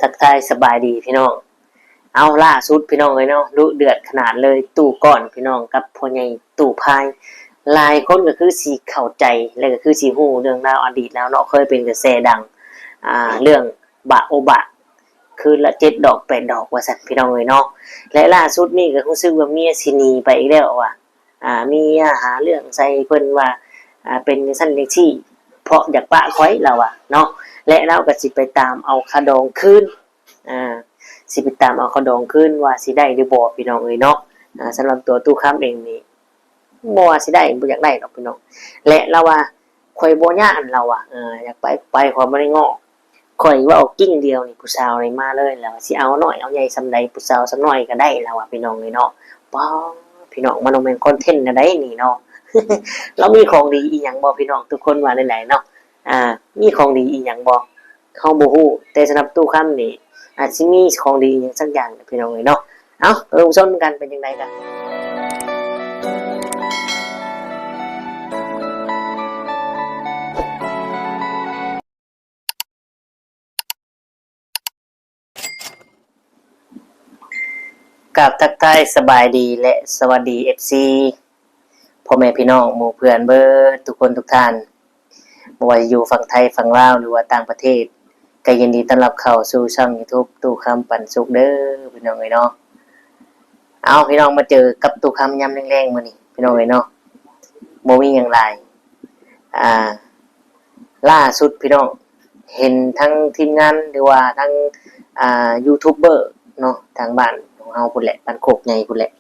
ທັກທາຍສະບາຍດີພີ່ນ້ອງ. ເອົາ ລ່າສຸດພີ່ນ້ອງເອີຍເນາະ ດຸເດືອດຂະໜາດເລີຍ ຕູ້ກ້ອນພີ່ນ້ອງກັບພໍ່ໃຫຍ່ຕູ້ພາຍ. ຫຼາຍຄົນກໍຄືຊິເຂົ້າໃຈ ແລະ ກໍຄືຊິຮູ້ເລື່ອງລາວອະດີດລາວເນາະ ເຄີຍເປັນກະແສດັງ ອ່າ ເລື່ອງບະໂອບະ ຄືນລະເຈັດດອກແປດດອກວ່າຊັ້ນພີ່ນ້ອງເອີຍເນາະ. ແລະ ລ່າສຸດນີ້ກໍຮູ້ສຶກວ່າເມຍຊິໜີໄປອີກແລ້ວວ່າ ອ່າ ເມຍຫາເລື່ອງໃສ່ເພິ່ນວ່າ ອ່າ ເປັນຈັ່ງຊັ້ນຈັ່ງຊີ້ ເພາະຢາກປະຂ້ອຍ ລາວວ່າເນາະ. ແລະ ລາວກໍຊິໄປຕາມເອົາຄ່າດອງຄືນ ອ່າ ຊິໄປຕາມເອົາຄ່າດອງຄືນວ່າຊິໄດ້ຫຼືບໍ່ພີ່ນ້ອງເອີຍເນາະ. ອ່າ ສຳລັບຕົວຕູ້ຄຳເອງນີ້ ບໍ່ວ່າຊິໄດ້ບໍ່ຢາກໄດ້ດອກພີ່ນ້ອງ. ແລະ ລາວວ່າ ຂ້ອຍບໍ່ຢ້ານ ລາວວ່າ ເອີ ຢາກໄປໄປ ຂ້ອຍບໍ່ໄດ້ງໍ້ ຂ້ອຍເວົ້າກິ່ງດຽວນີ້ ຜູ້ສາວນີ້ມາເລີຍ ລາວວ່າ ຊິເອົານ້ອຍເອົາໃຫຍ່ສ່ຳໃດ ຜູ້ສາວສ່ຳນ້ອຍກໍໄດ້ ລາວວ່າ ພີ່ນ້ອງເອີຍເນາະ. ປ້າ ພີ່ນ້ອງ ມັນບໍ່ແມ່ນຄອນເທັນແນວໃດນີ້ເນາະ. ລາວມີຂອງດີອີ່ຫຍັງບໍ່ພີ່ນ້ອງ ທຸກຄົນວ່າແນວໃດເນາະ? ອ່າ ມີຂອງດີອີ່ຫຍັງບໍ່ ເຮົາບໍ່ຮູ້ ແຕ່ສຳລັບຕູ້ຄຳນີ້ ອາດຊິມີຂອງດີອີ່ຫຍັງສັກຢ່າງແຫຼະ ພີ່ນ້ອງເອີຍເນາະ. ເອົ້າ ໄປເບິ່ງຊົມກັນ ເປັນຈັ່ງໃດກັນ. ກາບທັກທາຍສະບາຍດີ ແລະ ສະຫວັດດີ ເອັຟຊີ ພໍ່ແມ່ພີ່ນ້ອງ ໝູ່ເພື່ອນເບິດທຸກຄົນທຸກທ່ານ ບໍ່ວ່າຈະຢູ່ຝັ່ງໄທ ຝັ່ງລາວ ຫຼືວ່າຕ່າງປະເທດ ກໍຍິນດີຕ້ອນຮັບເຂົ້າສູ່ຊ່ອງຢູທູບຕູ້ຄຳປັນສຸກເດີ ພີ່ນ້ອງເອີຍເນາະ. ເອົາ ພີ່ນ້ອງ ມາເຈີກັບຕູ້ຄຳຍາມແລງໆ ມື້ນີ້ ພີ່ນ້ອງເອີຍເນາະ ບໍ່ມີຫຍັງຫຼາຍ. ອ່າ ລ່າສຸດພີ່ນ້ອງ ເຫັນທັງທີມງານ ຫຼືວ່າທັງ ອ່າ ຢູທູບເບີເນາະ ທາງບ້ານຂອງເຮົາພຸ້ນແຫຼະ ບ້ານໂຄກໃຫຍ່ພຸ້ນແຫຼະ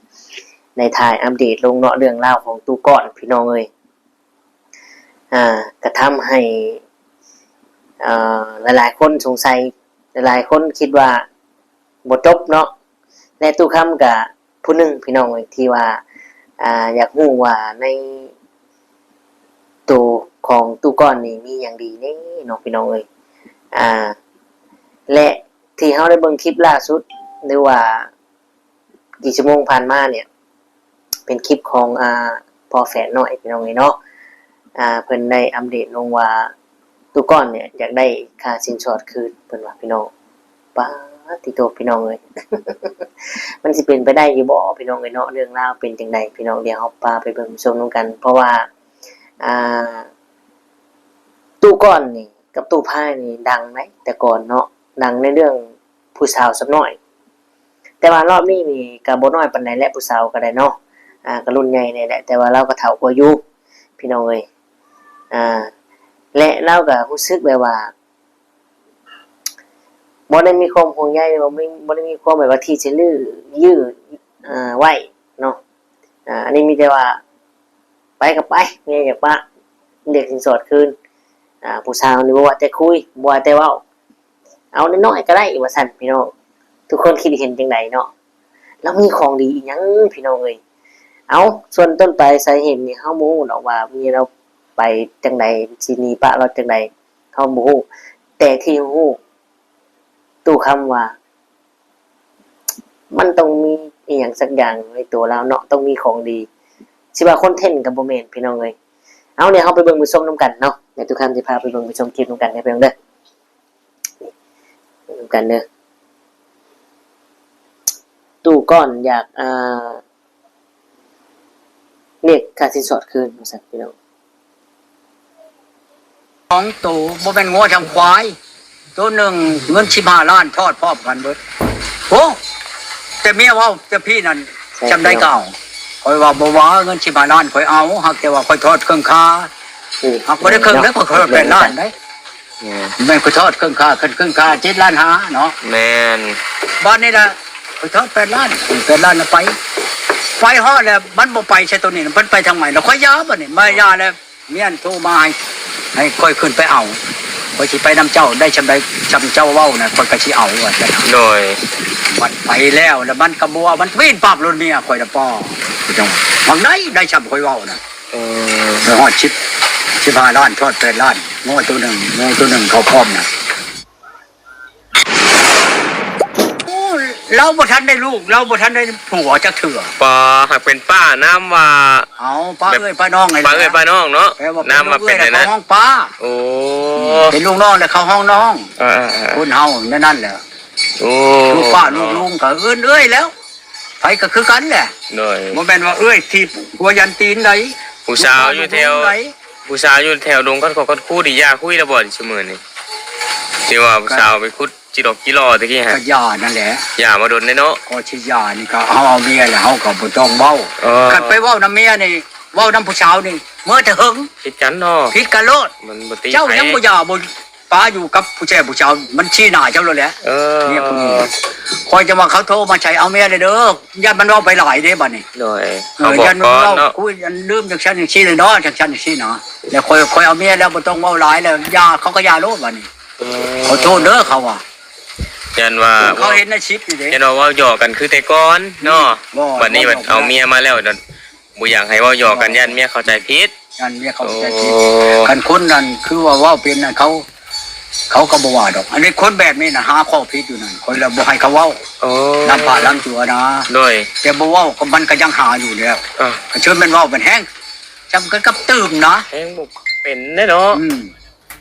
ໄດ້ຖ່າຍອັບເດດລົງເນາະ ເລື່ອງລາວຂອງຕູ້ກ້ອນ ພີ່ນ້ອງເອີຍ. ອ່າ ກະທຳໃຫ້ ເອີ ຫຼາຍໆຄົນສົງໄສ ຫຼາຍໆຄົນຄິດວ່າບໍ່ຈົບເນາະ ແລະ ຕູ້ຄຳກະຜູ້ໜຶ່ງ ພີ່ນ້ອງເອີຍ ທີ່ວ່າ ອ່າ ຢາກຮູ້ວ່າໃນໂຕຂອງຕູ້ກ້ອນນີ້ມີຫຍັງດີແດ່ເນາະ ພີ່ນ້ອງເອີຍ. ອ່າ ແລະ ທີ່ເຮົາໄດ້ເບິ່ງຄລິບລ່າສຸດ ຫຼືວ່າ ກີ່ຊົ່ວໂມງຜ່ານມານີ້ ເປັນຄລິບຂອງ ອ່າ ພໍ່ແຝດນ້ອຍ ພີ່ນ້ອງເອີຍເນາະ. ອ່າ ເພິ່ນໄດ້ອັບເດດລົງວ່າ ຕູ້ກ້ອນນີ້ຢາກໄດ້ຄ່າສິນສອດຄືນ ເພິ່ນວ່າ ພີ່ນ້ອງ. ປາດຕິໂທ ພີ່ນ້ອງເອີຍ ມັນຊິເປັນໄປໄດ້ຢູ່ບໍ່ ພີ່ນ້ອງເອີຍເນາະ? ເລື່ອງລາວເປັນຈັ່ງໃດ ພີ່ນ້ອງ? ດຽວເຮົາພາໄປເບິ່ງຊົມນຳກັນ ເພາະວ່າ ອ່າ ຕູ້ກ້ອນນີ້ກັບຕູ້ພາຍນີ້ດັງໃດ ແຕ່ກ່ອນເນາະ ດັງໃນເລື່ອງຜູ້ສາວສ່ຳນ້ອຍ. ແຕ່ວ່າລອບນີ້ນີ້ກໍບໍ່ນ້ອຍປານໃດແຫຼະ ຜູ້ສາວກໍໄດ້ເນາະ ອ່າ ກໍລຸ້ນໃຫຍ່ແດ່ແຫຼະ ແຕ່ວ່າລາວກໍເຖົ້າກວ່າຢູ່ ພີ່ນ້ອງເອີຍ. ອ່າ ແລະ ລາວກໍຮູ້ສຶກແບບວ່າ ບໍ່ໄດ້ມີຄວາມຫ່ວງໃຍ ບໍ່ມີ ບໍ່ໄດ້ມີຄວາມແບບວ່າທີ່ຈະຢື້ ຢື້ ອ່າ ໄວ້ເນາະ. ອ່າ ອັນນີ້ມີແຕ່ວ່າ ໄປກໍໄປ ເມຍຢາກປະ ເລື່ອງສິນສອດຄືນ. ອ່າ ຜູ້ສາວນີ້ບໍ່ວ່າແຕ່ຄຸຍ ບໍ່ວ່າແຕ່ເວົ້າ ເອົານ້ອຍໆກໍໄດ້ວ່າຊັ້ນ ພີ່ນ້ອງ. ທຸກຄົນຄິດເຫັນຈັ່ງໃດເນາະ? ລາວມີຂອງດີອີ່ຫຍັງ ພີ່ນ້ອງເອີຍ? ເອົາ ສ່ວນຕົ້ນປາຍສາເຫດນີ້ ເຮົາບໍ່ຮູ້ດອກວ່າເມຍລາວໄປຈັ່ງໃດ ຊິໜີປະລາວຈັ່ງໃດ ເຮົາບໍ່ຮູ້. ແຕ່ທີ່ຮູ້ ຕູ້ຄຳວ່າ ມັນຕ້ອງມີອີ່ຫຍັງສັກຢ່າງໃນຕົວລາວເນາະ ຕ້ອງມີຂອງດີ. ຊິວ່າຄອນເທັນກໍບໍ່ແມ່ນ ພີ່ນ້ອງເອີຍ. ເອົາ ດຽວເຮົາໄປເບິ່ງໄປຊົມນຳກັນເນາະ ດຽວຕູ້ຄຳຊິພາໄປເບິ່ງໄປຊົມຄລິບນຳກັນເດີ ພີ່ນ້ອງເດີ ນຳກັນເດີ. ຕູ້ກ້ອນຢາກ ອ່າ ຮຽກຄ່າສິນສອດຄືນວ່າຊັ້ນ ພີ່ນ້ອງ. ສອງໂຕ ບໍ່ແມ່ນງົວທຳຄວາຍ ໂຕໜຶ່ງເງິນສິບຫ້າລ້ານ ທອດພ້ອມກັນເບິດ. ໂອ້ ແຕ່ເມຍເວົ້າແຕ່ພີ້ນັ້ນ ໃຊ່ ຈຳໄດ້ກໍເອົາ. ຂ້ອຍວ່າບໍ່ວ່າ ເງິນສິບຫ້າລ້ານຂ້ອຍເອົາ ຫາກແຕ່ວ່າຂ້ອຍທອດເຄິ່ງຄ່າ. ອືມ ຫາກບໍ່ໄດ້ເຄິ່ງເດ້ ຂ້ອຍທອດແປດລ້ານໄດ໋. ແມ່ນ ແມ່ນ ຂ້ອຍທອດເຄິ່ງຄ່າ ຄັນເຄິ່ງຄ່າເຈັດລ້ານຫ້າເນາະ. ແມ່ນ ບາດນີ້ລະ ຂ້ອຍທອດແປດລ້ານ ແປດລ້ານລະໄປ ໄປຮອດແລ້ວ ມັນບໍ່ໄປໃສ່ໂຕນີ້ ມັນໄປທາງໃໝ່ ແລ້ວຂ້ອຍຢ່າ ບາດນີ້ມາຢ່າແລ້ວ ເມຍໂທມາໃຫ້ ໃຫ້ຂ້ອຍຂຶ້ນໄປເອົາ ຂ້ອຍຊິໄປນຳເຈົ້າ ໄດ້ຊ່ຳໃດຊ່ຳເຈົ້າເວົ້ານະ ຂ້ອຍກໍຊິເອົາ ວ່າຊັ້ນ. ໂດຍ ບັດໄປແລ້ວ ແລ້ວມັນກໍບໍ່ເອົາ ມັນປີນປັບລົດເມຍຂ້ອຍນະ ປ້ອ ຫວັງໄດ້ ໄດ້ຊ່ຳຂ້ອຍເວົ້ານະ. ເອີ ໄປຮອດສິບ ສິບຫ້າລ້ານ ທອດແປດລ້ານ ງົວໂຕໜຶ່ງ ງົວໂຕໜຶ່ງເຂົ້າພ້ອມນະ. ໂອ້ ລາວບໍ່ທັນໄດ້ລູກ ລາວບໍ່ທັນໄດ້ຜົວຈັກເທື່ອ. ປາ ຫາກເປັນປ້ານາມວ່າ ເອົາ ປ້າເອື້ອຍປ້ານ້ອງ ປ້າເອື້ອຍປ້ານ້ອງເນາະ ນາມວ່າເປັນແນວນັ້ນ ເຂົາຮ້ອງປ້າ. ໂອ້ ເປັນລູກນ້ອງແລ້ວເຂົາຮ້ອງນ້ອງ. ເອີໆໆ ຄົນເຮົາແນວນັ້ນແຫຼະ. ໂອ້ ລູກປ້າລູກລຸງກໍເອີ້ນເອື້ອຍແລ້ວ ໃຜກໍຄືກັນແຫຼະ. ໂດຍ ບໍ່ແມ່ນວ່າເອື້ອຍທີ່ຫົວຢັນຕີນໃດ ຜູ້ສາວຢູ່ແຖວ ຜູ້ສາວຢູ່ແຖວດົງຄັນຄອກຄັນຄູນີ້ຢ່າຄຸຍແລ້ວບໍ່ ຊຸມື້ນີ້ ທີ່ວ່າຜູ້ສາວໄປຂຸດ ຈິດອກຈິຫຼໍ່ຕະກີ້ຫັ້ນ ກໍຢ່ານັ້ນແຫຼະ ຢ່າມາດົນແລ້ວເນາະ. ກໍຊິຢ່ານີ້ກໍເຮົາເອົາເມຍແລ້ວ ເຮົາກໍບໍ່ຕ້ອງເວົ້າ. ເອີ ຄັນໄປເວົ້ານຳເມຍນີ້ ເວົ້ານຳຜູ້ສາວນີ້ ເມີແຕ່ເຫິງ ຜິດກັນເນາະ ຜິດກັນໂລດ. ມັນບໍ່ຕິ ເຈົ້າຍັງບໍ່ຢ່າ ບໍ່ປາຢູ່ກັບຜູ້ແຊຜູ້ສາວ ມັນຊີ້ໜ້າເຈົ້າໂລດແຫຼະ. ເອີ ເມຍຜູ້ນີ້ ຂ້ອຍຈະວ່າເຂົາໂທມາໃສ່ເອົາເມຍເລີຍເດີ ຢ້ານມັນເວົ້າໄປຫຼາຍເດ້ບັດນີ້. ໂດຍ ເອີ ຢ້ານມັນເວົ້າ ເຂົາບອກກ່ອນເນາະ ອຸ້ຍ ອັນລືມຈັ່ງຊັ້ນຈັ່ງຊີ້ເລີຍເນາະ ຈັ່ງຊັ້ນຈັ່ງຊີ້ນະ ແລ້ວຂ້ອຍ ຂ້ອຍເອົາເມຍແລ້ວ ບໍ່ຕ້ອງເວົ້າຫຼາຍແລ້ວ ຢ່າ ເຂົາກໍຢ່າໂລດບັດນີ້. ເອີ ຂໍໂທດເດີ ເຂົາວ່າ ຢ້ານວ່າເຂົາເຫັນໃນຄລິບນີ້ເດ້ ຢ້ານວ່າເວົ້າຫຍອກກັນຄືແຕ່ກ່ອນເນາະ. ອືມ ບໍ່ ບັດນີ້ບັດເອົາເມຍມາແລ້ວ ບໍ່ຢາກໃຫ້ເວົ້າຫຍອກກັນ ຢ້ານເມຍເຂົ້າໃຈຜິດ ຢ້ານເມຍເຂົ້າໃຈຜິດ. ໂອ້ ຄັນຄົນນັ້ນຄືວ່າເວົ້າເປັນນັ້ນ ເຂົາ ເຂົາກໍບໍ່ວ່າດອກ. ອັນນີ້ຄົນແບບນີ້ນະ ຫາຂໍ້ຜິດຢູ່ນັ້ນ ຂ້ອຍລະບໍ່ໃຫ້ເຂົາເວົ້າ. ໂອ້ ນຳພະນຳຕົວນະ ໂດຍ ແຕ່ບໍ່ເວົ້າກໍມັນກໍຍັງຫາຢູ່ແລ້ວ. ເອີ ຄັນເຊີນແມ່ນເວົ້າແມ່ນແຮງ ສ່ຳກັນກັບຕື່ມນະ ແຮງບໍ່ເປັນເດ້ເນາະ. ອືມ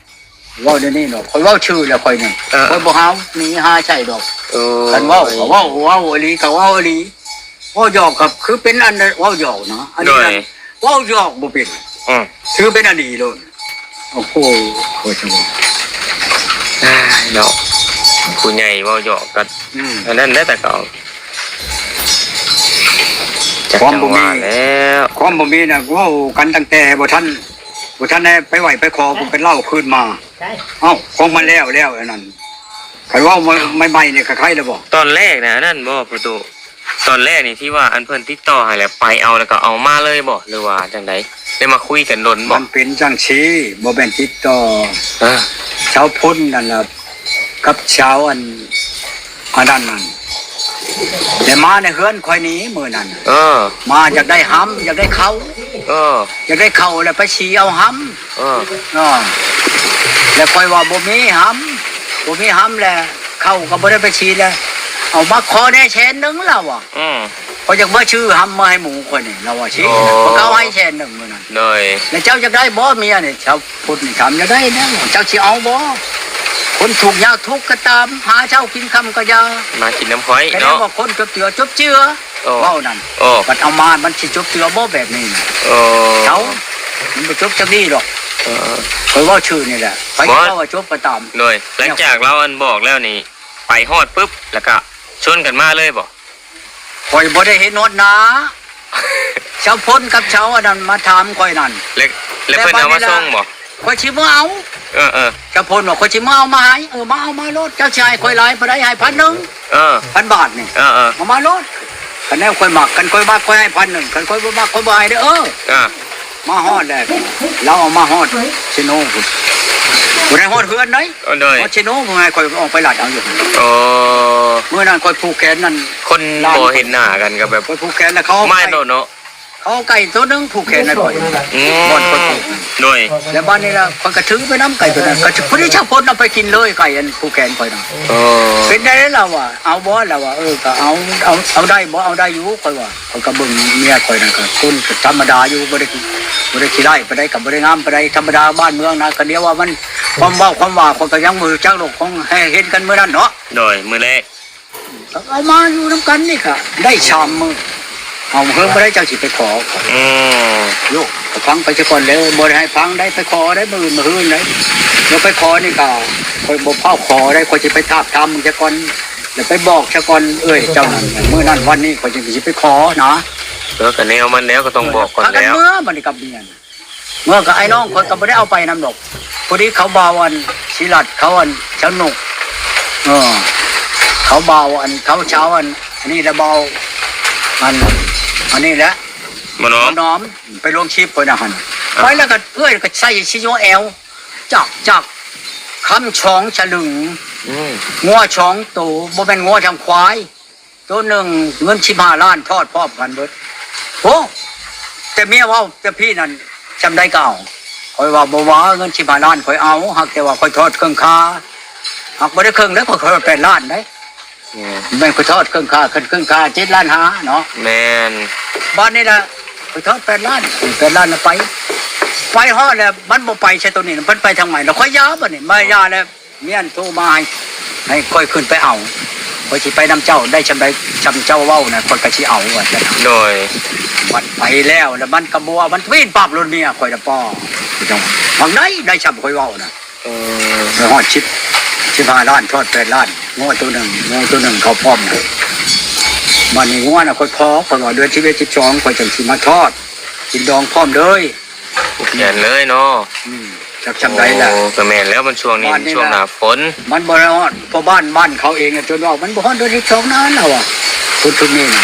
ເວົ້າແນວນີ້ເນາະ ຂ້ອຍເວົ້າຊື່ແລ້ວຂ້ອຍນີ້ ເອີ ຂ້ອຍບໍ່ຫາໜີຫາໃສ່ດອກ. ໂອ້ ຄັນເວົ້າກໍເວົ້າ ເວົ້າອີ່ຫຼີກໍເວົ້າອີ່ຫຼີ ເວົ້າຫຍອກກໍຄືເປັນອັນເວົ້າຫຍອກເນາະ ອັນນີ້ ໂດຍ ເວົ້າຫຍອກບໍ່ເປັນ ອືມ ຖືເປັນອັນດີໂລດ. ໂອ້ໂຫ ໂອ້ຍ ເນາະ ຜູ້ໃຫຍ່ເວົ້າຫຍອກກັນ ອືມ ອັນນັ້ນແຫຼະ ແຕ່ເກົ່າ ຄວາມບໍ່ມີ ຈັກຈັ່ງວ່າແລ້ວ ຄວາມບໍ່ມີນະ ເວົ້າກັນຕັ້ງແຕ່ບໍ່ທັນ ບໍ່ທັນໄດ້ໄປໄຫວ້ໄປຂໍ ມັນກໍເລົ່າຄືນມາ. ເອົ້າ ຂອງມັນແລ້ວ ແລ້ວອັນນັ້ນ ຄັນເວົ້າໃໝ່ໆນີ້ກໍໄຄແລ້ວບໍ່? ຕອນແລກນະ ອັນນັ້ນບໍ່ປະຕູ ຕອນແລກນີ້ທີ່ວ່າອັນເພິ່ນຕິດຕໍ່ໃຫ້ແລ້ວໄປເອົາ ແລ້ວກໍເອົາມາເລີຍບໍ່ ຫຼືວ່າຈັ່ງໃດ? ໄດ້ມາຄຸຍກັນດົນບໍ່? ມັນເປັນຈັ່ງຊີ້ ບໍ່ແມ່ນຕິດຕໍ່ ເອີ ຊາວພຸ້ນນັ້ນລະ ກັບຊາວອັນ ອັນນັ້ນນັ້ນ ແລ້ວມາໃນເຮືອນຂ້ອຍນີ້ມື້ນັ້ນ ເອີ ມາຢາກໄດ້ຫຳ ຢາກໄດ້ເຂົ້າ ເອີ ຢາກໄດ້ເຂົ້າແລ້ວໄປສີເອົາຫຳ ເອີ ເອີ ແລ້ວຂ້ອຍວ່າບໍ່ມີຫຳ ບໍ່ມີຫຳແລ້ວ ເຂົ້າກໍບໍ່ໄດ້ໄປສີແລ້ວ ເອົາມາຂໍແດ່ແສນໜຶ່ງລາວວ່າ ອືມ ຂ້ອຍຢາກມາຊື້ຫຳມາໃຫ້ໝູ່ຂ້ອຍນີ້ ລາວວ່າຊີ້ ໂອ້ ຂ້ອຍກໍເອົາໃຫ້ແສນໜຶ່ງມື້ນັ້ນ ໂດຍ ແລ້ວເຈົ້າຢາກໄດ້ບໍ່ເມຍນີ້ ຊາວພຸ້ນນີ້ຖາມ ຢາກໄດ້ແລ້ວ ເຈົ້າຊິເອົາບໍ່? ຄົນທຸກຍາກທຸກກໍຕາມ ຫາເຊົ້າກິນຄ່ຳກໍຢ່າ ມາກິນນຳຂ້ອຍເນາະ ກໍເອີ້ນວ່າຄົນຈົບເຈືອ ຈົບເຈືອ ໂອ້ ເວົ້ານັ້ນ ໂອ້ ບັດເອົາມາມັນຊິຈົບເຈືອບໍ່ແບບນີ້ນະ ໂອ້ ເຈົ້າ ມັນບໍ່ຈົບຈັກດີ້ດອກ ເອີ ຂ້ອຍເວົ້າຊື່ນີ້ແຫຼະ ໃຜຈະເວົ້າວ່າຈົບກໍຕາມ ໂດຍ ຫຼັງຈາກລາວອັນບອກແລ້ວນີ້ ໄປຮອດປຶບ ແລ້ວກະຊວນກັນມາເລີຍບໍ່? ຂ້ອຍບໍ່ໄດ້ເຫັນຮອດໜ້າ ຊາວພົນກັບຊາວອັນນັ້ນມາຖາມຂ້ອຍນັ້ນ ແລ້ວ ແລ້ວເພິ່ນເອົາມາສົ່ງບໍ່? ຂ້ອຍຊິມາເອົາ ເອີໆ ຊາວພົນວ່າ ຂ້ອຍຊິມາເອົາມາໃຫ້ ເອີ ມາເອົາມາໂລດ ເຈົ້າຊິໃຫ້ຂ້ອຍຫຼາຍປານໃດ? ໃຫ້ພັນໜຶ່ງ ເອີ ພັນບາດນີ້ ເອີໆ ເອົາມາໂລດ ຄັນແນວຂ້ອຍມັກ ຄັນຂ້ອຍມັກຂ້ອຍໃຫ້ພັນໜຶ່ງ ຄັນຂ້ອຍບໍ່ມັກຂ້ອຍບໍ່ໃຫ້ເດີ້ ເອີ ເອີ ມາຮອດແລ້ວ ລາວເອົາມາຮອດເຊໂນພຸ້ນ ບໍ່ໄດ້ຮອດເຮືອນໃດ ເອີ ໂດຍ ຮອດເຊໂນພຸ້ນ ໃຫ້ຂ້ອຍອອກໄປລັດເອົາຢູ່ ເອີ ມື້ນັ້ນຂ້ອຍຜູກແຂນນັ້ນ ຄົນບໍ່ເຫັນໜ້າກັນກໍແບບ ຂ້ອຍຜູກແຂນແລ້ວເຂົາເອົາໄປ ມາໂດດເນາະ ເຂົາເອົາໄກ່ໂຕໜຶ່ງຜູກແຂນໃຫ້ຂ້ອຍ ອືມ ບ່ອນຂ້ອຍຜູກ ໂດຍ ແລ້ວບາດນີ້ລະຂ້ອຍກໍຖືໄປນຳໄກ່ໂຕນັ້ນ ກໍພໍດີຊາວພົນເອົາໄປກິນເລີຍ ໄກ່ອັນຜູກແຂນຂ້ອຍນະ ເອີ ເປັນໄດ໋ລາວວ່າ ເອົາບໍ່ລາວວ່າ ເອີ ກໍເອົາ ເອົາ ເອົາໄດ້ບໍ່? ເອົາໄດ້ຢູ່ ຂ້ອຍວ່າ ຂ້ອຍກໍເບິ່ງເມຍຂ້ອຍນັ້ນກໍຄົນກໍທຳມະດາຢູ່ ບໍ່ໄດ້ ບໍ່ໄດ້ຂີ້ຮ້າຍປານໃດ ກໍບໍ່ໄດ້ງາມປານໃດ ທຳມະດາບ້ານເມືອງນະ ກໍດຽວວ່າມັນ ຄວາມເວົ້າຄວາມວ່າ ຂ້ອຍກໍຍັງບໍ່ຮູ້ຈັກດອກ ຂອງ ໃຫ້ເຫັນກັນມື້ນັ້ນເນາະ ໂດຍ ມື້ແລກ ກໍເອົາມາຢູ່ນຳກັນນີ້ກໍໄດ້ສາມມື້ ເອົາເຮີງບໍ່ໄດ້ເຈົ້າຊິໄປຂໍ ອືມ ໂຍ ກໍຟັງໄປຊະກ່ອນເດີ ບໍ່ໄດ້ໃຫ້ຟັງໄດ້ ໄປຂໍໄດ້ ມື້ອື່ນມື້ຮືນໄດ້ ແລ້ວໄປຂໍນີ້ກໍ ຂ້ອຍບໍ່ຟ້າວຂໍໄດ້ ຂ້ອຍຊິໄປທາບທາມເບິ່ງຊະກ່ອນ ແລ້ວໄປບອກຊະກ່ອນ ເອີຍ ເຈົ້ານັ້ນ ມື້ນັ້ນວັນນີ້ຂ້ອຍຈຶ່ງຊິໄປຂໍນະ ເອີ ກໍແນວມັນແລ້ວ ກໍຕ້ອງບອກກ່ອນແລ້ວ ພາກັນເມືອບັດນີ້ກັບເມຍ ເມື່ອກໍອ້າຍນ້ອງຂ້ອຍກໍບໍ່ໄດ້ເອົາໄປນຳດອກ ພໍດີເຂົາບ່າວອັນສີລັດ ເຂົາອັນຊາວນົກ ເອີ ເຂົາບ່າວອັນ ເຂົາຊາວອັນ ອັນນີ້ລະບ່າວ ອັນ ອັນນີ້ແຫຼະ ໝໍໜອມ ໝໍໜອມ ໄປລວງຊີບຂ້ອຍນະຫັ້ນ ອ່າ ໄປແລ້ວກໍເອື້ອຍກໍໃສ່ຊິໂຍແອວ ຈັກ ຈັກ ຄຳສອງສະລຶງ ອືມ ງົວສອງໂຕ ບໍ່ແມ່ນງົວທຳຄວາຍ ໂຕໜຶ່ງເງິນສິບຫ້າລ້ານ ທອດພ້ອມກັນເບິດ ໂອ້ ແຕ່ເມຍເວົ້າແຕ່ພີ້ນັ້ນ ຊ່ຳໃດກໍເອົາ ຂ້ອຍວ່າບໍ່ວ່າ ເງິນສິບຫ້າລ້ານຂ້ອຍເອົາ ຫາກແຕ່ວ່າຂ້ອຍທອດເຄິ່ງຄ່າ ຫາກບໍ່ໄດ້ເຄິ່ງເດ້ ຂ້ອຍທອດແປດລ້ານເດ້ ອືມ ແມ່ນຂ້ອຍທອດເຄິ່ງຄ່າ ຄັນເຄິ່ງຄ່າເຈັດລ້ານຫ້າເນາະ ແມ່ນ ບາດນີ້ລະ ຂ້ອຍທອດແປດລ້ານ ແປດລ້ານລະໄປ ໄປຮອດແລ້ວມັນບໍ່ໄປໃສ່ໂຕນີ້ ມັນໄປທາງໃໝ່ ແລ້ວຂ້ອຍຢ່າ ບາດນີ້ມາຢ່າແລ້ວ ເມຍໂທມາໃຫ້ ໃຫ້ຂ້ອຍຂຶ້ນໄປເອົາ ຂ້ອຍຊິໄປນຳເຈົ້າ ໄດ້ຊ່ຳໃດຊ່ຳເຈົ້າເວົ້ານະ ຂ້ອຍກໍຊິເອົາ ວ່າຊັ້ນ. ໂດຍ. ບັດໄປແລ້ວ ແລ້ວມັນກໍບໍ່ເອົາ ມັນປີນປັບລົດເມຍຂ້ອຍນະ ປ້ອ ຫວັງໄດ້ ໄດ້ຊ່ຳຂ້ອຍເວົ້ານະ. ເອີ ໄປຮອດສິບ ສິບຫ້າລ້ານ ທອດແປດລ້ານ ງົວໂຕໜຶ່ງ ງົວໂຕໜຶ່ງເຂົ້າພ້ອມນະ. ບັດນີ້ງົວນະ ຂ້ອຍຂໍ ຂ້ອຍວ່າເດືອນສິບເອັດ ສິບສອງ ຂ້ອຍຈັ່ງຊິມາທອດ ກິນດອງພ້ອມເລີຍ. ແມ່ນເລີຍເນາະ. ອືມ ຈັກຊ່ຳໃດລະ. ໂອ້ ກໍແມ່ນແລ້ວ ມັນຊ່ວງນີ້ ມັນຊ່ວງໜ້າຝົນ ມັນບໍ່ໄດ້ຮອດ ເພາະບ້ານ ບ້ານເຂົາເອງ ຈົນເວົ້າ ມັນບໍ່ຮອດເດືອນສິບສອງນານ ລາວວ່າ ຄົນຊຸມນີ້ນະ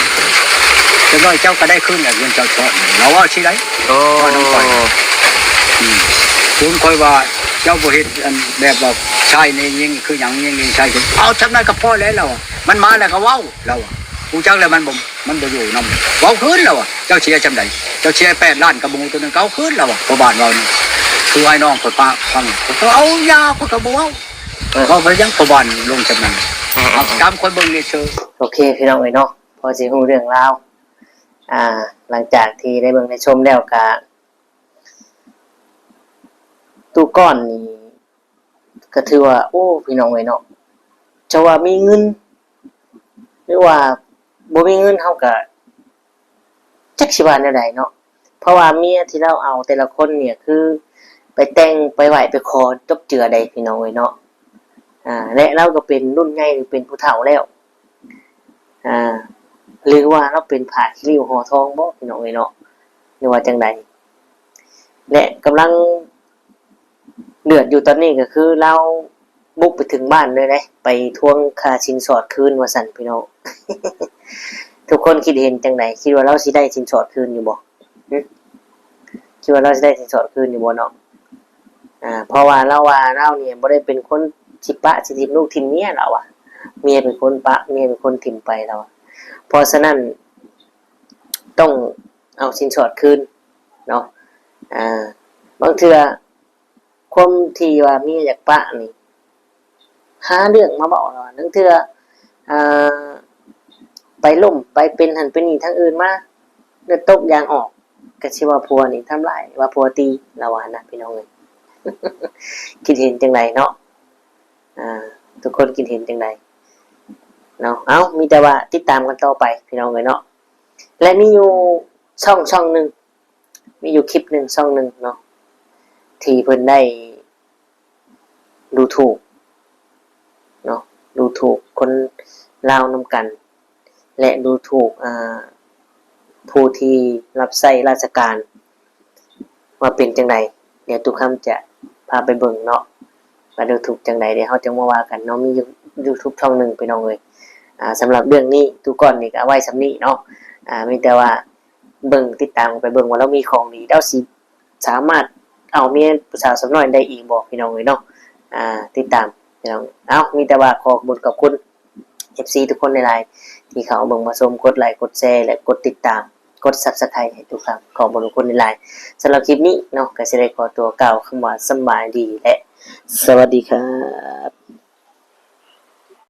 ຈັກໜ້ອຍເຈົ້າກໍໄດ້ຄືນແຫຼະ ເງິນເຈົ້າທອດ ລາວເວົ້າຊີ້ໃດ. ໂອ້ ເວົ້ານຳຂ້ອຍ. ອືມ ເຖິງຂ້ອຍວ່າ ເຈົ້າບໍ່ເຮັດ ອັນ ແບບວ່າຊາຍນີ້ຍິງຄືຫຍັງ ຍິງນີ້ຊາຍ ເອົາຊ່ຳນັ້ນກໍພໍແລ້ວ ລາວວ່າ ມັນມາແລ້ວກໍເວົ້າ ລາວວ່າ ຮູ້ຈັກແລ້ວ ມັນບໍ່ ມັນບໍ່ຢູ່ນຳ ເວົ້າຄືນ ລາວວ່າ ເຈົ້າເສຍຊ່ຳໃດ ເຈົ້າເສຍແປດລ້ານກັບໝູໂຕໜຶ່ງ ເອົາຄືນ ລາວວ່າ ພໍ່ບ້ານເວົ້ານະ. ຄືອ້າຍນ້ອງຂ້ອຍປະຟັງ ຂ້ອຍກໍເອົາຢາ ຂ້ອຍກໍບໍ່ເວົ້າ ເອີ ເວົ້າໄປຫຍັງ ພໍ່ບ້ານລົງຊ່ຳນັ້ນ. ອືມ ເອົາຕາມຂ້ອຍເບິ່ງນີ້ເຊີ. ໂອເຄ ພີ່ນ້ອງເອີຍເນາະ ພໍຊິຮູ້ເລື່ອງລາວ. ອ່າ ຫຼັງຈາກທີ່ໄດ້ເບິ່ງໄດ້ຊົມແລ້ວກະ ຕູ້ກ້ອນນີ້ ກໍຖືວ່າ ໂອ້ ພີ່ນ້ອງເອີຍເນາະ ຈະວ່າມີເງິນ ຫຼືວ່າບໍ່ມີເງິນ ເຮົາກໍຈັກຊິວ່າແນວໃດເນາະ ເພາະວ່າເມຍທີ່ລາວເອົາແຕ່ລະຄົນນີ້ ຄືໄປແຕ່ງ ໄປໄຫວ້ ໄປຂໍຈົບເຈືອໃດ ພີ່ນ້ອງເອີຍເນາະ. ອ່າ ແລະລາວກໍເປັນລຸ້ນໃຫຍ່ ຫຼືເປັນຜູ້ເຖົ້າແລ້ວ ອ່າ ຫຼືວ່າລາວເປັນຜ້າຂີ້ລິ້ວຫໍ່ທອງບໍ ພີ່ນ້ອງເອີຍເນາະ ຫຼືວ່າຈັ່ງໃດ. ແລະກຳລັງ ເດືອດຢູ່ຕອນນີ້ກໍຄືລາວບຸກໄປເຖິງບ້ານເລີຍເດ້ ໄປທວງຄ່າສິນສອດຄືນວ່າຊັ້ນ ພີ່ນ້ອງ. ທຸກຄົນຄິດເຫັນຈັ່ງໃດ? ຄິດວ່າລາວຊິໄດ້ສິນສອດຄືນຢູ່ບໍ່? ຫຶ? ຄິດວ່າລາວຊິໄດ້ສິນສອດຄືນຢູ່ບໍ່ເນາະ? ອ່າ ເພາະວ່າລາວວ່າລາວນີ້ບໍ່ໄດ້ເປັນຄົນຊິປະ ຊິຖິ້ມລູກຖິ້ມເມຍ ລາວວ່າ ເມຍເປັນຄົນປະ ເມຍເປັນຄົນຖິ້ມໄປ ລາວວ່າ. ເພາະສະນັ້ນ ຕ້ອງເອົາສິນສອດຄືນເນາະ. ອ່າ ບາງເທື່ອ ຄວາມທີ່ວ່າເມຍຢາກປະນີ້ ຫາເລື່ອງມາເວົ້າລາວວ່າ ລາງເທື່ອ ອ່າ ໄປລົ້ມໄປເປັນຫັ້ນເປັນນີ້ທາງອື່ນມາ ເລືອດຕົກຢາງອອກ ກໍຊິວ່າຜົວນີ້ທຳຮ້າຍ ວ່າຜົວຕີ ລາວວ່ານະ ພີ່ນ້ອງເອີຍ. ຄິດເຫັນຈັ່ງໃດເນາະ? ອ່າ ທຸກຄົນຄິດເຫັນຈັ່ງໃດເນາະ? ເອົ້າ ມີແຕ່ວ່າຕິດຕາມກັນຕໍ່ໄປ ພີ່ນ້ອງເອີຍເນາະ. ແລະ ມີຢູ່ຊ່ອງ ຊ່ອງໜຶ່ງ ມີຢູ່ຄລິບໜຶ່ງ ຊ່ອງໜຶ່ງເນາະ ທີ່ເພິ່ນໄດ້ດູຖູກເນາະ ດູຖູກຄົນລາວນຳກັນ ແລະ ດູຖູກ ອ່າ ຜູ້ທີ່ຮັບໃຊ້ລາຊະການ ວ່າເປັນຈັ່ງໃດ. ດຽວຕຸຄຳຈະພາໄປເບິ່ງເນາະ ວ່າດູຖູກຈັ່ງໃດ ດຽວເຮົາຈັ່ງມາວ່າກັນເນາະ. ມີຢູ່ຢູທູບຊ່ອງໜຶ່ງ ພີ່ນ້ອງເອີຍ. ອ່າ ສຳລັບເລື່ອງນີ້ ຕູກ້ອນນີ້ກໍເອົາໄວ້ສ່ຳນີ້ເນາະ. ອ່າ ມີແຕ່ວ່າ ເບິ່ງ ຕິດຕາມກັນໄປເບິ່ງວ່າລາວມີຂອງດີ ລາວຊິສາມາດເອົາເມຍຜູ້ສາວສ່ຳນ້ອຍໄດ້ອີກບໍ່ ພີ່ນ້ອງເອີຍເນາະ. ອ່າ ຕິດຕາມ ພີ່ນ້ອງ. ເອົ້າ ມີແຕ່ວ່າຂໍຂອບຄຸນ ຂອບຄຸນ ເອັຟຊີ ທຸກຄົນຫຼາຍໆ ທີ່ເຂົ້າມາເບິ່ງມາຊົມ ກົດໄລ ກົດແຊ ແລະ ກົດຕິດຕາມ ກົດຊັບສະໄຄໃຫ້ທຸກທ່ານ ຂອບຄຸນທຸກຄົນຫຼາຍໆ. ສຳລັບຄລິບນີ້ເນາະ ກໍຊິໄດ້ຂໍຕົວກ່າວຄຳວ່າສຳບາຍດີ ແລະ ສະຫວັດດີຄັບ.